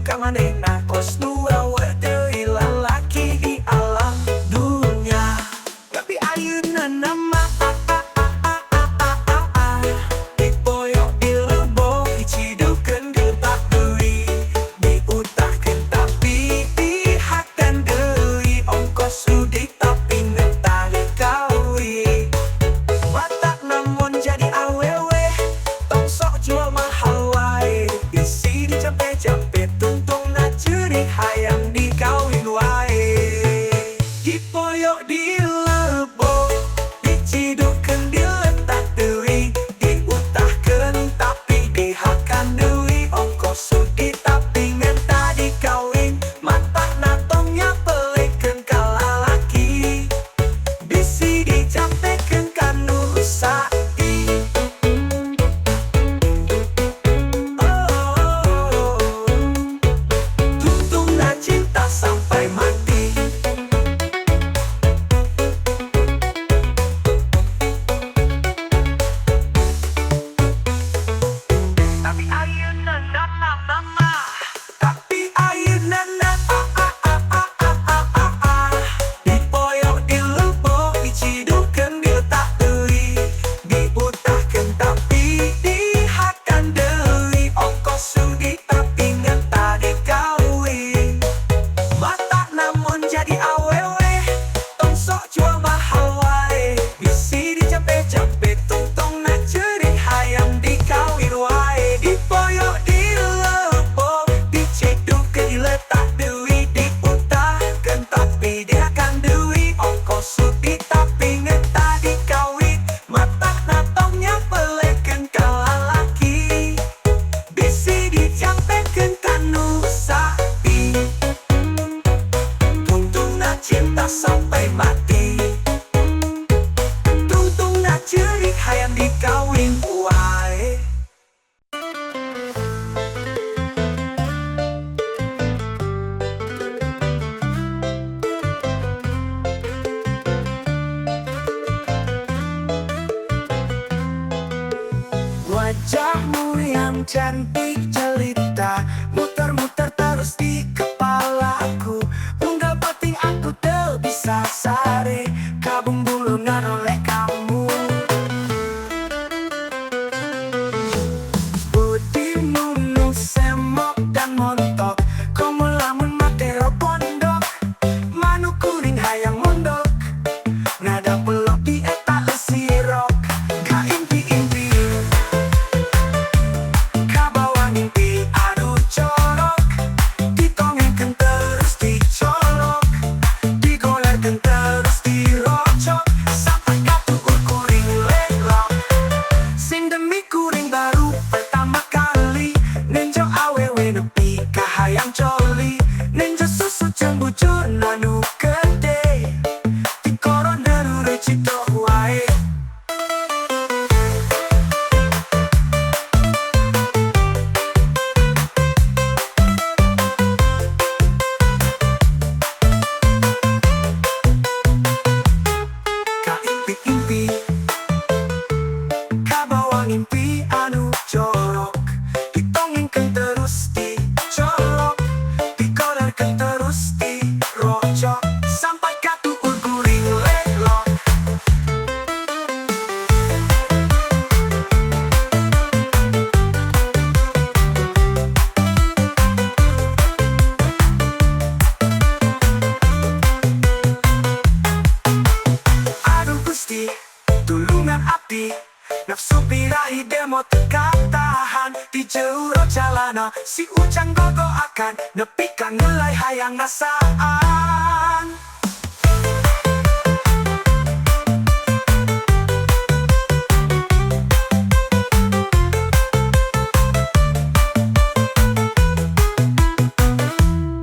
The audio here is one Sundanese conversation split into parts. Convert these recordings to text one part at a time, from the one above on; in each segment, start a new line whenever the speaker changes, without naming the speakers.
ka manehna kos nu euweuh deui lalaki di alam dunya. Tapi ayeuna mah dipoyok dilebok dicidukeun diletak deui diutahkeun tapi dihakan deui ongkos sudi tapi ngetah dikawin. Matak namun jadi awewe tong sok jual mahal wae bisi dicampe-campe tungtungna ceurik hayang dikawin wae. Dipoyok dilebok dicidukeun diletak deui diutahkeun tapi dihakan deui ongkos sudi tapi ngentah dikawin. Matakna tong nyapelekeun ka lalaki bisi dicampekeun ka nu sapi. Oh, tungtungna cinta sampai mati. Tapi ayeuna na na na na. Tapi ayeuna na a a a a a a a a. Dipoyok dilebok dicidukeun diletak deui diutahkeun tapi dihakan deui ongkos sudi tapi ngentah dikawin. Matak namun jadi awewe tong sok jual mahal wae bisi dicampe-campe tungtungna ceurik hayang dikawin wae. Dipoyok dilebok dicidukeun diletak deui diutahkeun tapi dihakan deui ongkos sudi tapi ngentah dikawin. Matakna tong nyapelekeun ka lalaki bisi dicampekeun ka nu sapi. Tungtungna cinta sampai mati. Tungtungna ceurik hayang dikawin wae.
Wajahmu yang cantik jelita muter-muter terus di kepalaku. Unggal penting aku teu bisa sare kabung bulungan oleh kamu. Budimu nu semok dan montok komo lamun matero pondok manuk kuring hayang mondok nada pelok di eta eusirok kaimpi-impi kabawa mimpi anu jorok ditongengkeun terus dicolok digolerkeun terus dirocok sampai katuur kuring lelok. Sing demi kuring baru pertama kali nenjo awewe nepi ka hayang coli nenjo susu jeung bujurna nu gede tikoro nerure cito wae. Kaimpi-impi kabawa ngimpi anu jorok ditongengkeun terus dicolok digolerkeun terus dirocok sampai katuur kuring lelok. Aduh Gusti tulungan abdi nafsu birahi demo teu katahan di jeuro jalana si ujang gogo akan nepi ka ngelai hayang ngasaan.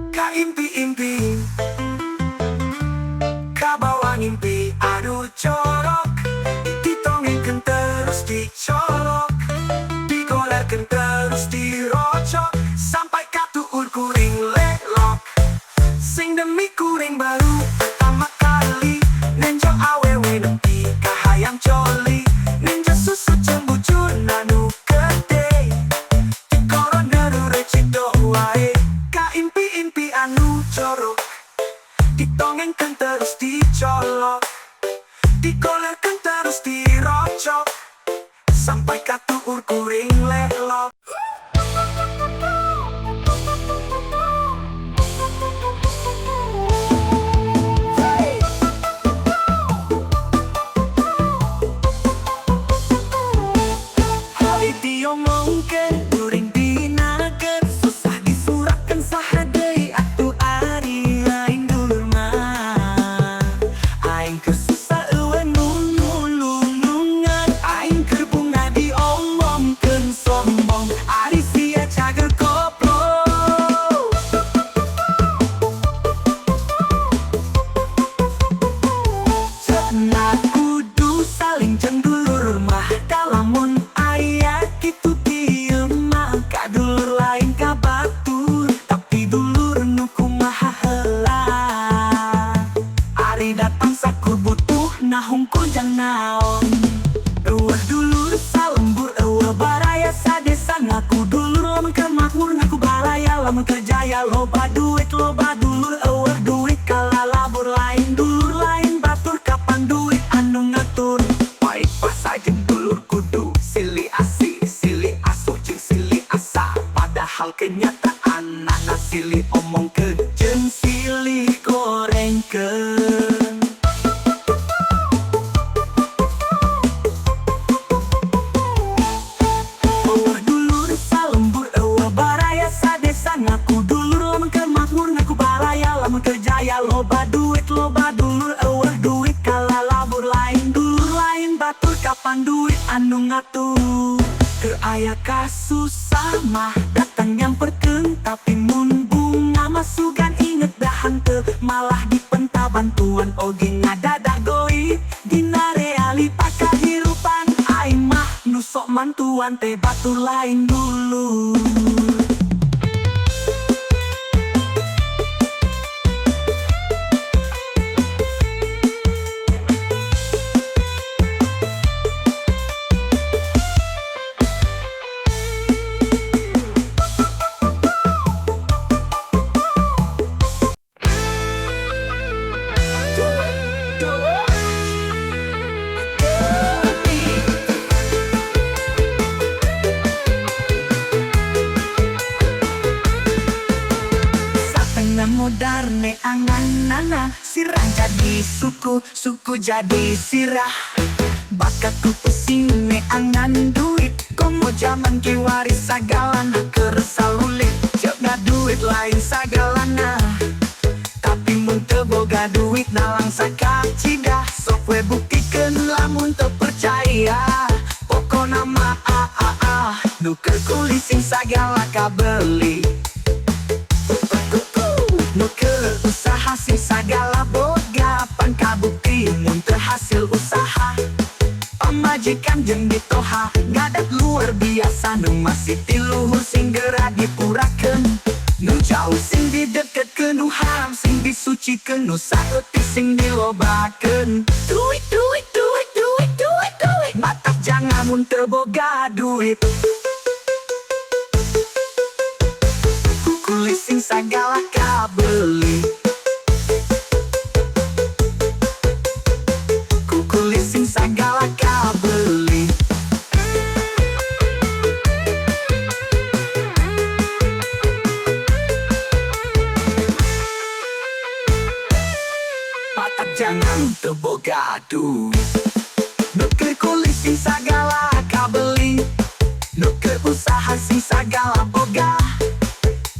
Kaimpi-impi kabawa ngimpi anu jorok ditongengkeun terus dicolok digolerkeun terus dirocok sampai katuur kuring lelok. Sing demi kuring baru dirocok sampai ka tuur kuring lelok. Diomongkeun kuring dinakeun, susah disuratkeun saha deui atuh ari lain dulur mah. Aing keur susah euweuh nu nulungan, aing keur bungah diomongkeun sombong, ari sia cager koplo. Cenah kudu saling jeung dulur mah, da lamun aya kitu kieu mah ka dulur lain ka batur, tapi dulur nu kumaha heula. Ari datang sakur butuh nah hungkul jang naon. Euweuh dulur salembur, euweuh baraya sadesa, ngaku dulur lamun keur makmur, ngaku baraya lamun keur jaya. Loba duit loba dulur, euweuh duit kalalabur, lain dulur lain batur, kapan duit anu ngatur. Baik basa jeung dulur kudu silih asih, silih asuh jeung silih asa, padahal kenyataanana silih omongkeun jeung silih gorengkeun. Euweuh dulur salembur, euweuh baraya sadesa, ngaku dulur lamun keur makmur, ngaku baraya lamun keur jaya. Loba duit loba dulur, euweuh duit kalalabur, lain dulur lain batur, kapan duit anu ngatur. Keur aya kasusah mah datang nyamperkeun, tapi mun bunga mah sugan inget dah henteu, malah dipenta bantuan oge ngadadah goib dina realita kahirupan. Aing mah nu sok mantuan teh batur lain dulur. Satengah modar neanganana, sirah jadi suku, suku jadi sirah. Bakat ku pusing neangan duit, komo jaman kiwari sagalana keur salulit. Ceuk na duit lain sagalana, tapi mun teu boga duit nalangsa kacida. Sok we buktikeun lamun teu percaya, pokona mah a a a nu keur kulising sagala kabeli. Nu keur usaha sing sagala boga, pan kabukti mun teu hasil usaha. Pamajikan jeung mitoha ngadat luar biasa, nu masih ti luhur sing geura dipurakeun. Nu jauh sing dideketkeun, nu haram sing disucikeun, nu saeutik sing dilobakeun. Duit duit duit duit duit duit, matak jangan mun teu boga duit. Kukulis sing sagala kabeli, kukulis sing sagala kabeli. Matak jangan teu boga duit. Nu keur kulis sing sagala kabeli, nu keur usaha sing sagala boga.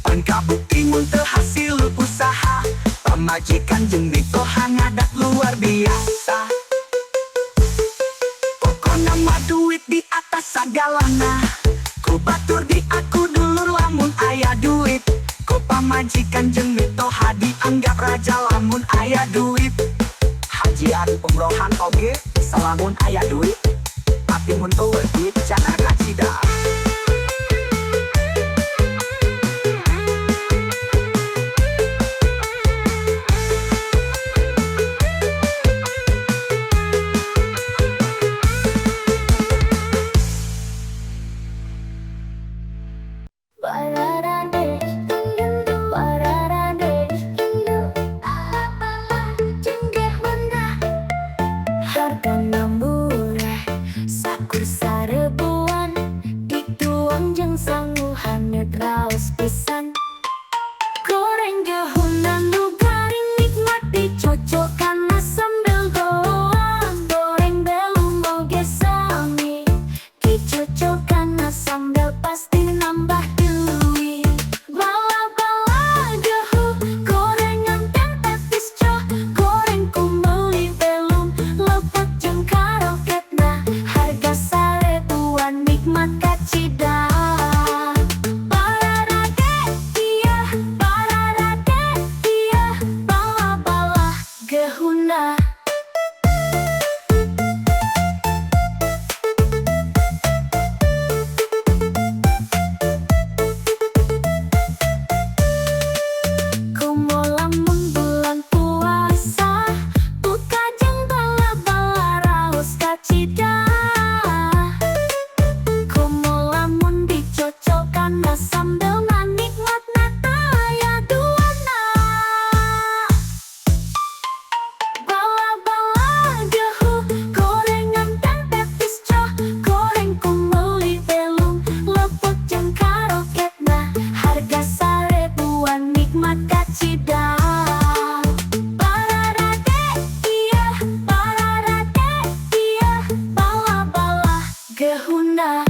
Pan kabukti mun teu hasil usaha, pamajikan jeung mitoha ngadat luar biasa. Pokona mah duit di atas sagalana, ku batur di aku dulur lamun aya duit. Ku pamajikan jeung mitoha dianggap raja lamun aya duit. Hajian umrohan oge salamun aya duit, tapi mun euweuh duit jangan kacida.
Harga murah. Gehuna.